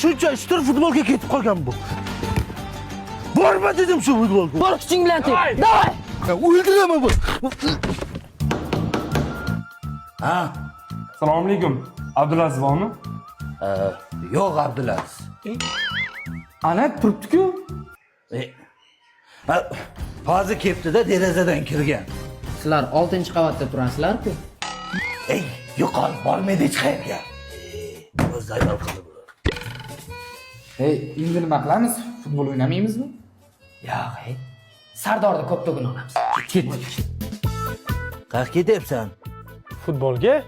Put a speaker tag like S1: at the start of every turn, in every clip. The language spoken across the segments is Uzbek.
S1: Shuncha ishtir futbolga ketib qolgan bu. Borma dedim shu futbolga.
S2: Bor kuching bilan tep. Давай.
S1: O'ldiraman bu. Ha,
S3: Assalomu alaykum. Abdulaziz bormi?
S1: Yo'q Abdulaziz.
S3: Ana turibdi-ku.
S1: E, ha, hozir kelibdi-da, derazadan kirgan.
S2: Sizlar 6-qavatda turasizlar-ku.
S1: Ey, yo'qol, bormaydi hech qayerga. O'zi ayol qildi bular.
S4: Hey, endi nima qilamiz? Futbol o'ynamaymizmi?
S2: Yo'q, ey. Sardorni ko'pligini olamiz.
S4: Ketdik.
S1: Qayerga ketyapsan?
S3: Futbolga?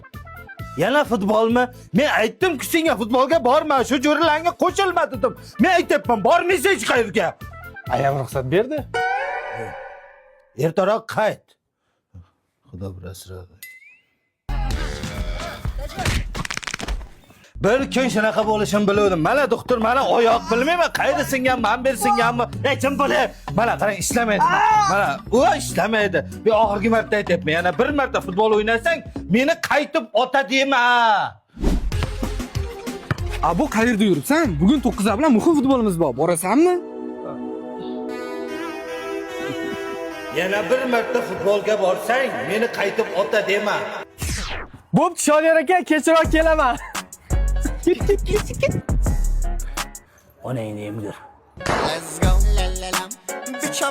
S1: Yana futbolmi? Men aytdim-ku senga futbolga borma, shu jo'ralarga qo'shilma dedim. Men aytyapman, bormaysan hech qayerga.
S3: Ayam ruxsat berdi.
S1: Ertaroq qayt. Xudo bir asradi. Bir kun shunaqa bo'lishini biluvdim. Mana doktor, mana oyoq bilmayman, qayerda singan, man ber singanmi? Ey, kim bilay? Mana qarang, ishlamaydi. Mana, u ishlamaydi. Bir oxirgi marta aytyapman, yana bir marta futbol o'ynasang, meni qaytib ota dema.
S4: A bu qayerda yuribsan? Bugun 9 bilan muhim futbolimiz bor. Borasanmi?
S1: Yana bir marta futbolga borsang, meni qaytib ota dema.
S3: Bo'pti, Shodiyor aka, kechroq kelaman.
S1: Onangni emdir.
S5: Let's go. La la la. Bitch, I'm